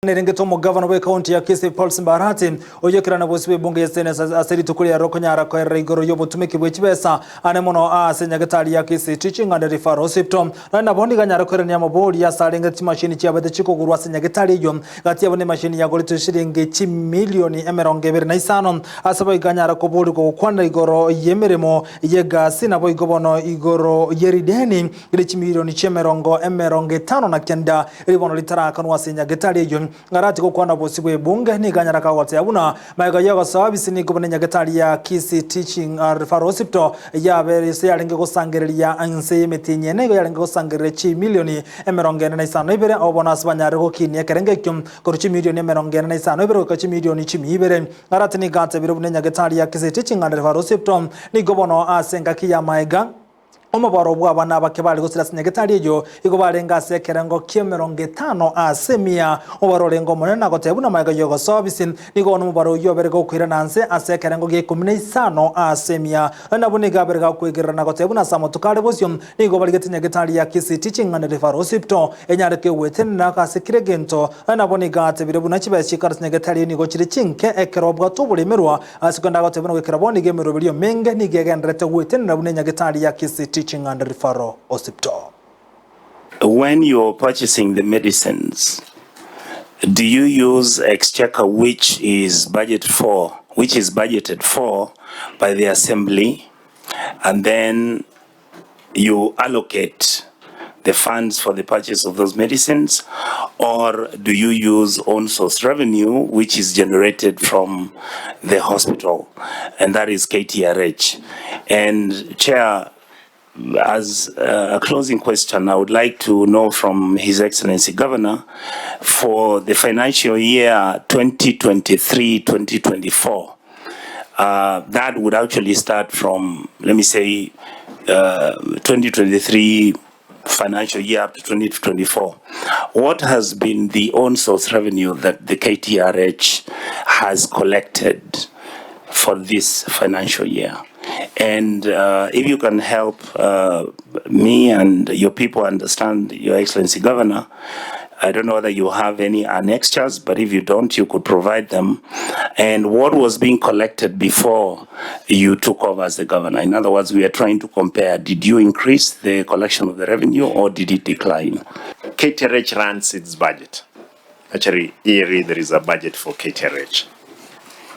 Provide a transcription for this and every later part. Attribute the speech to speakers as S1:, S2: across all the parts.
S1: Nerengete omogavana bw'ekaunti ya Kisii Paul Simba-Arati, oyio ekerana bosio bw'ebunge ya Senate ase rituko riarero okonyara koerera igoro y'obotumeki bwe chibesa ane mono ase nyagetari ya Kisii Teaching and Referral Hospital. Nonya nabo nigo anyare koirania amabori ase arenge chimashini chiabete chikogurwa ase nyagetari eyio gati yabo nemashini yagoretwe shilingi chimilioni 25 ase boigo anyare koborigwa gokwanera igoro y'emeremo y'egasi naboigo bono igoro y'erideni rie chimilioni chi'emerongo 59 Eri bono ritarakanwa ase nyagetari eyio, ng'arati gokwana bosio bw'ebunge, nigo anyare akagoteba buna magega y'ogosoa bisi nigo buna enyagetari ya Kisii Teaching Referral Hospital yabeire ase yarenge gosangereria inse y'emetienyi ene igo yarenge gosangereria chimilioni 45 abwo bono ase banyare gokinia ekerengo ekio korwa chimilioni 45 goika chimilioni 200. Ng'arati nigo atebire buna enyagetari ya Kisii Teaching and Referral Hospital nigo bono ase engaki ya magega Omobaro bw'abana abake bare gosira ase nyagetari eyio igo barenge ase ekerengo ki'emerongo etano ase emia. Omobaro orenge omonene na goteba buna magega y'ogosoa bisi, nigo bono omobaro oyio obere gokoirana nse ase ekerengo gia ikomi na isano ase emia. Nonya nabwo nigo abere gakwegerera na goteba buna ase amatuko are bosio nigo barigete nyagetari ya Kisii Teaching and Referral Hospital enyare kegwetenena ase kera egento. Nonya nabwo nigo atebire buna chibesa chikare ase nyagetari eyio nigo chire chinke ekero obwate oboremerwa Ase kende agoteba buna goikera bono nigo emeroberio emenge nigo egendererete gwetenena buna enyagetari ya Kisii Teaching and Referral Hospital.
S2: When you're purchasing the medicines, do you use exchequer which is budget for, which is budgeted for by the assembly and then you allocate the funds for the purchase of those medicines or do you use own source revenue which is generated from the hospital and that is KTRH and chair as a closing question I would like to know from His Excellency Governor for the financial year 2023-2024 uh, that would actually start from, let me say, 2023 financial year up to 2024. What has been the own source revenue that the KTRH has collected for this financial year? And if you can help me and your people understand, Your Excellency Governor, I don't know whether you have any annexures, but if you don't, you could provide them. And what was being collected before you took over as the governor? In other words, we are trying to compare, did you increase the collection of the revenue or did it decline?
S3: KTRH runs its budget. Actually, yearly there is a budget for KTRH.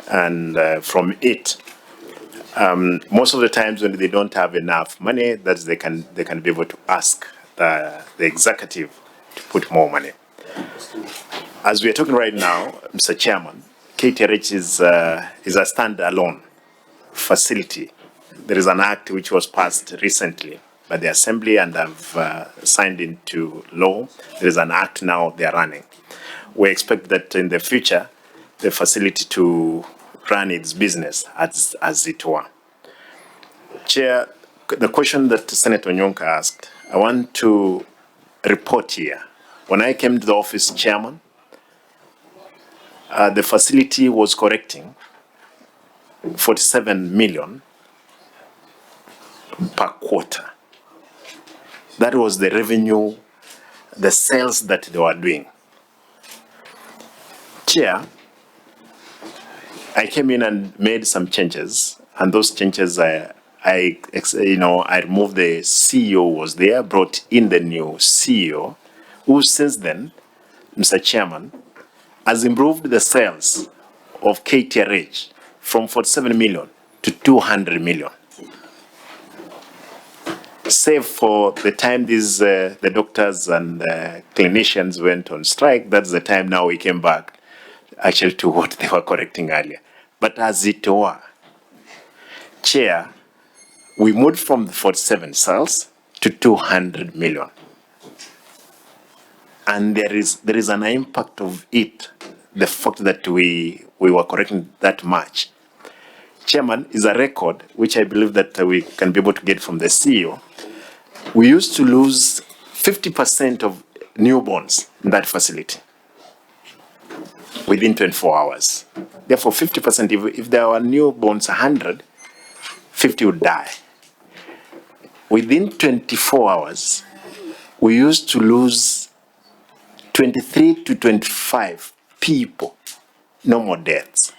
S3: And from it, most of the times when they don't have enough money, that they can be able to ask the executive to put more money. As we are talking right now, Mr. Chairman, KTRH is a standalone facility. There is an act which was passed recently by the Assembly and have signed into law. There is an act now they are running. We expect that in the future, the facility to run its business as it were. Chair, the question that Senator Onyonka asked, I want to report here. When I came to the office, Chairman, the facility was collecting 47 million per quarter. That was the revenue, the sales that they were doing. Chair, I came in and made some changes, and those changes, I removed the CEO was there, brought in the new CEO, who since then, Mr. Chairman, has improved the sales of KTRH from 47 million to 200 million. Save for the time the doctors and clinicians went on strike, that's the time now we came back actually to what they were correcting earlier. But as it were, Chair, we moved from the 47 sales to 200 million. And there is an impact of it, the fact that we were correcting that much. Chairman, is a record which I believe that we can be able to get from the CEO. We used to lose 50% of newborns in that facility within 24 hours. Therefore, 50%, if there were newborns 100, 50 would die. Within 24 hours, we used to lose 23 to 25 people, no more deaths.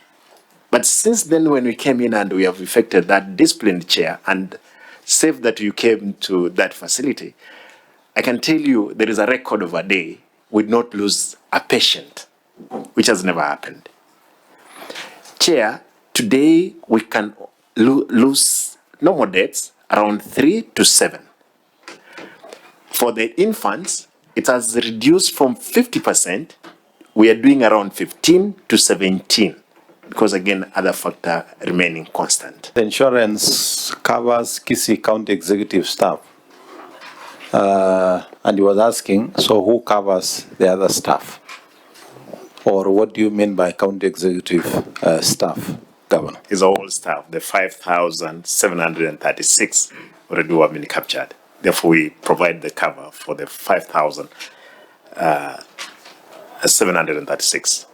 S3: But since then, when we came in and we have effected that disciplined chair and safe that you came to that facility, I can tell you there is a record of a day we did not lose a patient, which has never happened. Chair, today we can lose no more deaths around 3 to 7. For the infants, it has reduced from 50%. We are doing around 15 to 17 because again, other factor remaining constant.
S4: The insurance covers Kisii County executive staff. And he was asking, so who covers the other staff? Or what do you mean by county executive staff, Governor?
S3: Is all staff, the 5,736 already who have been captured. Therefore, we provide the cover for the 5,736.